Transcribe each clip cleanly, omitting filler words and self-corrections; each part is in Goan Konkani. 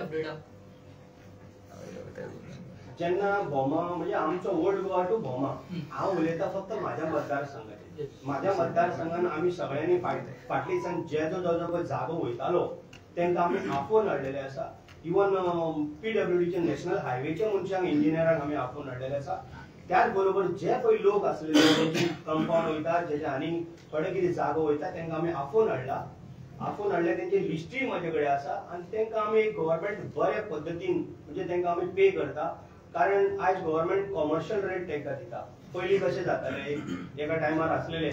अपडेट आहा? जेन्ना भोमा म्हणजे आमचो ओल्ड गोवा टू भोमा, हांव उलयता फक्त म्हाज्या मतदारसंघाचेर. म्हाज्या मतदारसंघान आमी सगळ्यांनी फाटल्या दिसान जेजो जो पळय जागो वयतालो तांकां आमी आपोवन हाडलेले आसा. इवन PWDचे नॅशनल हायवेच्या मनशांक, इंजिनियरांक आमी आपोवन हाडलेले आसा. त्याच बरोबर जे पळय लोक आसलेले जेची कंपाउंड वयता, जेचे आनी थोडे कितें जागो वयता, तांकां आमी आपोवन हाडला. आपोवन हाडले, तेंचे लिस्टूय म्हाजे कडेन आसा आनी तांकां आमी गव्हर्मेंट बऱ्या पद्दतीन म्हणजे तांकां आमी पे करता. कारण आयज गव्हर्मेंट कॉमर्शियल रेट तांकां दिता. पयलीं कशें जातालें, एका टायमार आसलेले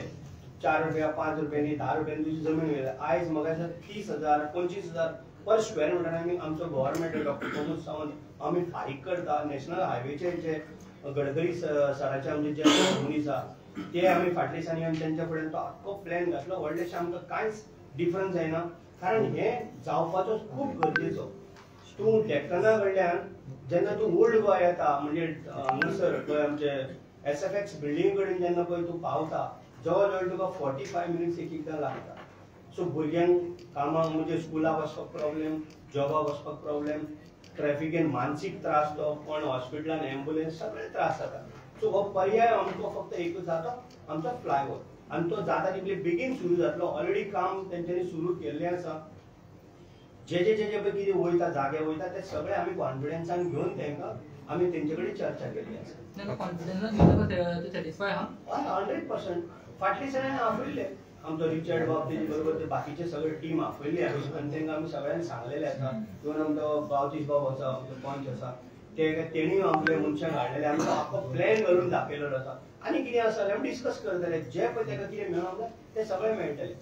4 रुपया, 5 रुपयांनी, 10 रुपयांनी तुजी जमीन वयता. आयज म्हाका दिसता 30,000, 25,000 पर स्क्वेअर मिटर आमी आमचो गव्हर्मेंट डॉक्टर प्रमोद सावंत आमी फारीक करता. नॅशनल हायवेचे जे गडकरी सराचे आमचे जे मनीस आहा ते आमी फाटल्या दिसांनी आमी तेंच्या फुड्यान तो आख्खो प्लॅन घातलो. व्हडलेशें आमकां कांयच डिफरन्स जायना, कारण हें जावपाचो खूब गरजेचो. तूं डेक्कना कडल्यान जेन्ना तूं ओल्ड गोवा येता म्हणजे हांगासर पळय आमचे SFX building कडेन जेन्ना पळय तूं पावता, जवळ जवळ तुका 45 मिनिट्स एक एकदां लागता. सो भुरग्यांक कामाक म्हणजे स्कुलाक वचपाक प्रॉब्लेम, जॉबाक वचपाक प्रॉब्लेम, ट्रॅफिकेन मानसीक त्रास, तो कोण हॉस्पिटलान एम्बुलन्स सगळे त्रास जाता. सो हो पर्याय आमकां फक्त एकूच जाता, आमचो फ्लायओवर. आनी तो जाता तितले बेगीन सुरू जातलो. ऑलरेडी काम तेंच्यांनी सुरू केल्लें आसा. जे जे जे जे पळय कितें वयता जागे वयता ते सगळे आमी कॉन्फिडन्सान घेवन तांकां आमी तेंचे कडेन चर्चा केल्ली आसा. कॉन्फिडन्सान घेवन सॅटिस्फाय आहा? 100%. फाटल्या दिसांनी आपयल्ले आमचो रिचर्ड बाब, तेजे बरोबर ते बाकीचे सगळे टीम आपयल्ली आमी आनी तांकां आमी सगळ्यांनी सांगलेले आसा. इवन आमचो बावतीश बाब आसा, आमचो पंच आसा, ते तेणी आपले मनशांक हाडलेले. आमचो आख्खो प्लॅन घालून दाखयलेलो आसा. आनी कितें आसा जाल्यार आमी डिस्कस करतले. जे पळय ताका कितें मेळोंक जाय तें सगळें मेळटलें.